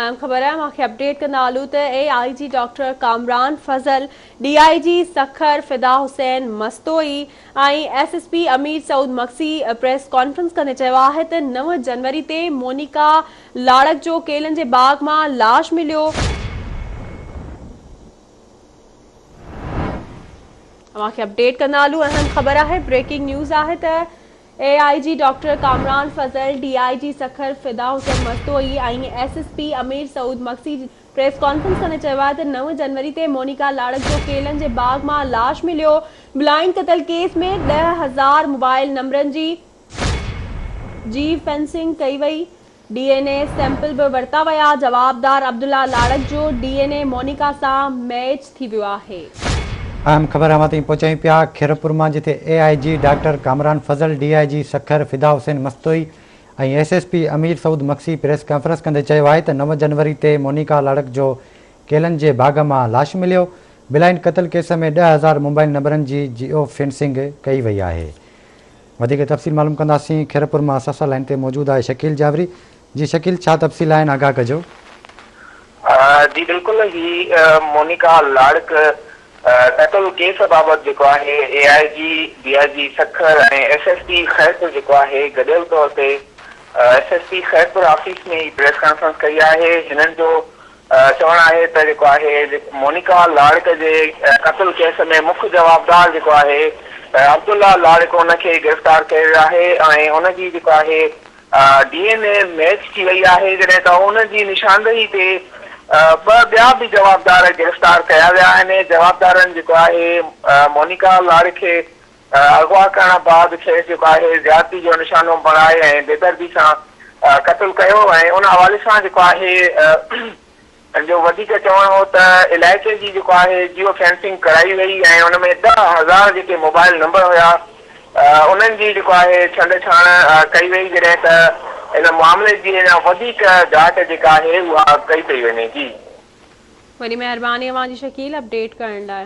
اهم خبر اوهان کي اپڊيٽ ڪندا هلون ته A I G doctor Kamran Fazal, D I G Sukkur Fida Hussain Mastoi ۽ S S P Amir Saud Magsi press conference ڪندي چيو آهي ته نو جنوري تي مونيڪا لاڙڪ جو ڪيلن جي باغ مان لاش مليو، اوهان کي اپڊيٽ ڪندا هلون اهم خبر آهي بريڪنگ نيوز آهي ته A I G doctor Kamran Fazal, D I G Sukkur Fida Hussain Mastoi ۽ S S P Amir Saud Magsi press conference ڪندي چيو آهي ته نو جنوري تي مونيڪا لاڙڪ جو ڪيلن جي باغ مان لاش مليو، بلائنڊ قتل ڪيس ۾ 10,000 موبائل نمبرن جي جي فينسنگ ڪئي وئي، ڊي اين اي سيمپل به ورتا ويا، جوابدار عبدالله لاڙڪ جو ڊي اين اي مونيڪا سان ميچ ٿي ويو آهي. اهم خبر اوهان تائين پهچايون پيا خيرپور مان جتي A I G doctor Kamran Fazal, D I G Sukkur Fida Hussain Mastoi ۽ S S P Amir Saud Magsi press conference ڪندي چيو آهي ته نو جنوري تي مونيڪا لاڙڪ جو ڪيلن جي باغ مان لاش مليو، بلائنڊ قتل ڪيس ۾ 10,000 موبائل نمبرن جي جيو فينسنگ ڪئي وئي آهي. وڌيڪ تفصيل معلوم ڪنداسين خيرپور مان اسان لائين تي موجود آهي شڪيل جاوري جي شڪيل ڇا تفصيل آهن آگاهه ڪجو. جي بلڪل هي مونيڪا لاڙڪ قتل ڪيس بابت جيڪو آهي A I G, D I G Sukkur ۽ S S P Khairpur جيڪو آهي گڏيل طور تي S S P Khairpur office ۾ ئي پريس ڪانفرنس ڪئي آهي هنن جو چوڻ آهي ته جيڪو آهي مونيڪا لاڙڪ جي قتل ڪيس ۾ مک جوابدار جيڪو آهي عبدالله لاڙڪ ان کي گرفتار ڪيو ويو آهي ۽ ان جي جيڪو آهي ڊي اين اي ميچ ٿي وئي آهي جڏهن ته ان جي نشاندهي تي ٻه ٻيا به جوابدار گرفتار ڪيا ويا آهن جوابدارن جيڪو آهي مونيڪا لاڙڪ کي اغوا ڪرڻ بعد کيس جيڪو آهي زيادتي جو نشانو بڻائي ۽ بيدردي سان قتل ڪيو ۽ ان حوالي سان جيڪو آهي جو وڌيڪ چوڻ هو ته علائقي جي جيڪو آهي جيو فينسنگ ڪرائي وئي ۽ ان ۾ 10,000 جيڪي موبائل نمبر هيا انهن جي جيڪو آهي ڇنڊ ڇاڻ ڪئي وئي جڏهن ته ان معاملي جي اڃا وڌيڪ جاچ جيڪا آهي اها ڪئي پئي وڃي جي. وڏي مهرباني اوهان جي شڪيل اپڊيٽ ڪرڻ لاء.